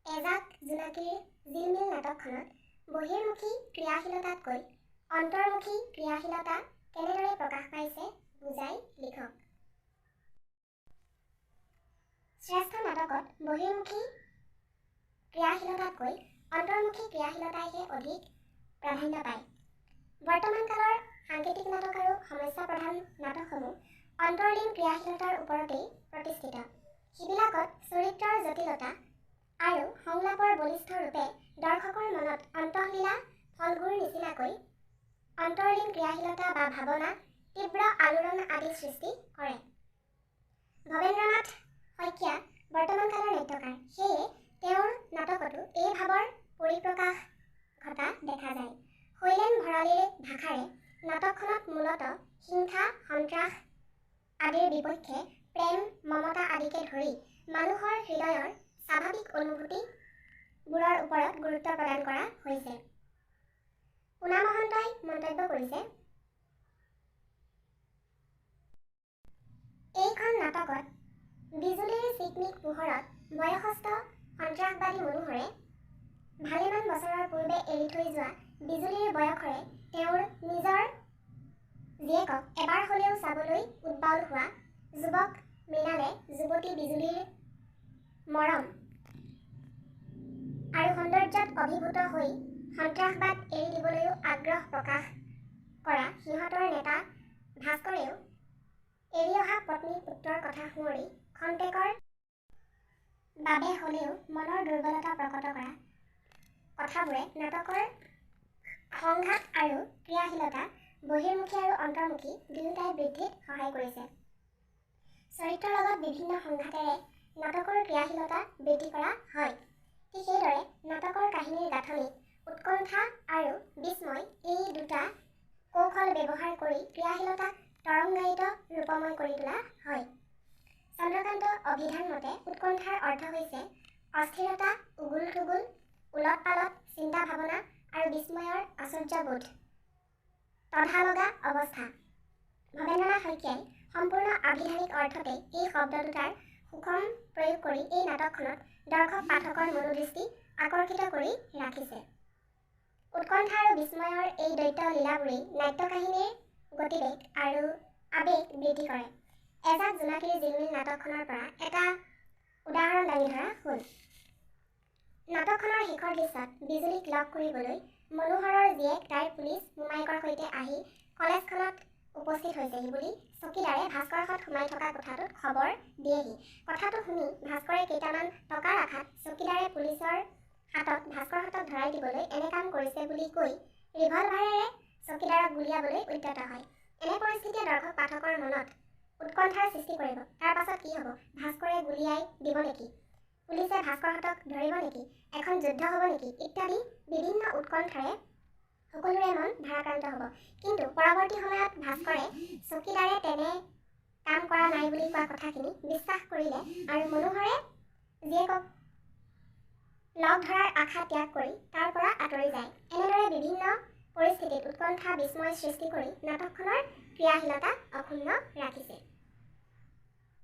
এজাক জোনাকীৰ জিলমিল নাটকখনত বহিৰ্মুখী ক্ৰিয়াশীলতাতকৈ অন্তৰ্মুখী ক্ৰিয়াশীলতা কেনেদৰে প্ৰকাশ পাইছে বুজাই লিখক। শ্ৰেষ্ঠ নাটকত বহিৰ্মুখী ক্ৰিয়াশীলতাতকৈ অন্তৰ্মুখী ক্ৰিয়াশীলতাইহে অধিক প্ৰাধান্য পায়। বৰ্তমান কালৰ সাংকেতিক নাটক আৰু সমস্যা প্ৰধান নাটকসমূহ অন্তৰ্লীন ক্ৰিয়াশীলতাৰ ওপৰতেই প্ৰতিষ্ঠিত। সিবিলাকত চৰিত্ৰৰ জটিলতা আৰু সংলাপৰ বলিষ্ঠ ৰূপে দৰ্শকৰ মনত অন্তঃলীলা ফল্গুৰ নিচিনাকৈ অন্তৰ্লীন ক্ৰিয়াশীলতা বা ভাৱনা, তীব্ৰ আলোড়ন আদি সৃষ্টি কৰে। ভৱেন্দ্ৰনাথ শইকীয়া বৰ্তমান কালৰ নাট্যকাৰ, সেয়ে তেওঁৰ নাটকতো এই ভাৱৰ পৰিপ্ৰকাশ ঘটা দেখা যায়। শৈলেন ভৰালীৰ ভাষাৰে নাটকখনত মূলতঃ হিংসা, সন্ত্ৰাস আদিৰ বিপক্ষে প্ৰেম, মমতা আদিকে ধৰি মানুহৰ হৃদয়ৰ স্বাভাৱিক অনুভূতিবোৰৰ ওপৰত গুৰুত্ব প্ৰদান কৰা হৈছে। পোনা মহন্তই মন্তব্য কৰিছে, এইখন নাটকত বিজুলীৰ চিকমিক পোহৰত বয়সস্থ সন্ত্ৰাসবাদী মনোহৰে ভালেমান বছৰৰ পূৰ্বে এৰি থৈ যোৱা বিজুলীৰ বয়সৰে তেওঁৰ নিজৰ জীয়েকক এবাৰ হ'লেও চাবলৈ উদ্বাউল হোৱা যুৱক মৃণালে যুৱতী বিজুলীৰ মৰম আৰু সৌন্দৰ্যত অভিভূত হৈ সন্ত্ৰাসবাদ এৰি দিবলৈও আগ্ৰহ প্ৰকাশ কৰা সিহঁতৰ নেতা ভাস্কৰেও এৰি অহা পত্নী পুত্ৰৰ কথা সুঁৱৰি খন্তেকৰ বাবে হ'লেও মনৰ দুৰ্বলতা প্ৰকট কৰা কথাবোৰে নাটকৰ সংঘাত আৰু ক্ৰিয়াশীলতা বহিৰ্মুখী আৰু অন্তৰ্মুখী দুয়োটাই বৃদ্ধিত সহায় কৰিছে। চৰিত্ৰৰ লগত বিভিন্ন সংঘাতেৰে নাটকৰ ক্ৰিয়াশীলতা বৃদ্ধি কৰা হয়। ঠিক সেইদৰে নাটকৰ কাহিনীৰ গাঁথনিত উৎকণ্ঠা আৰু বিস্ময় এই দুটা কৌশল ব্যৱহাৰ কৰি ক্ৰিয়াশীলতাক তৰংগায়িত ৰূপময় কৰি তোলা হয়। চন্দ্ৰকান্ত অভিধান মতে উৎকণ্ঠাৰ অৰ্থ হৈছে অস্থিৰতা, উগুল-থুগুল, ওলট-পালট চিন্তা-ভাৱনা আৰু বিস্ময়ৰ আশ্চৰ্যবোধ, তধা লগা অৱস্থা। ভৱেন্দ্ৰনাথ শইকীয়াই সম্পূৰ্ণ আভিধানিক অৰ্থতে এই শব্দ দুটাৰ সুষম প্ৰয়োগ কৰি এই নাটকখনত দৰ্শক পাঠকৰ মনোদৃষ্টি আকৰ্ষিত কৰি ৰাখিছে। উৎকণ্ঠা আৰু বিস্ময়ৰ এই দ্বৈত লীলাবোৰেই নাট্যকাহিনীৰ গতিবেগ আৰু আৱেগ বৃদ্ধি কৰে। এজাক জোনাকীৰ জিলমিল নাটকখনৰ পৰা এটা উদাহৰণ দাঙি ধৰা হ'ল। নাটকখনৰ শেষৰ দৃশ্যত বিজুলীক লগ কৰিবলৈ মনোহৰৰ জীয়েক তাইৰ পুলিচ মোমায়েকৰ সৈতে আহি কলেজখনত উপস্থিত হৈছেহি বুলি চকীদাৰে ভাস্কৰহঁত সোমাই থকা কোঠাটোত খবৰ দিয়েহি। কথাটো শুনি ভাস্কৰে কেইটামান টকাৰ আশাত চকীদাৰে পুলিচৰ হাতত ভাস্কৰহঁতক ধৰাই দিবলৈ এনে কাম কৰিছে বুলি কৈ ৰিভলভাৰেৰে চকীদাৰক গুলীয়াবলৈ উদ্যত হয়। এনে পৰিস্থিতিয়ে দৰ্শক পাঠকৰ মনত উৎকণ্ঠাৰ সৃষ্টি কৰিব। তাৰ পাছত কি হ'ব? ভাস্কৰে গুলীয়াই দিব নেকি? পুলিচে ভাস্কৰহঁতক ধৰিব নেকি? এখন যুদ্ধ হ'ব নেকি? ইত্যাদি বিভিন্ন উৎকণ্ঠাৰে সকলোৰে মন ভাৰাক্ৰান্ত হ'ব। কিন্তু পৰৱৰ্তী সময়ত ভাস্কৰে চকীদাৰে তেনে কাম কৰা নাই বুলি কোৱা কথাখিনি বিশ্বাস কৰিলে আৰু মনোহৰে জীয়েকক লগ ধৰাৰ আশা ত্যাগ কৰি তাৰ পৰা আঁতৰি যায়। এনেদৰে বিভিন্ন পৰিস্থিতিত উৎকণ্ঠা, বিস্ময় সৃষ্টি কৰি নাটকখনৰ ক্ৰিয়াশীলতা অক্ষুণ্ণ ৰাখিছে।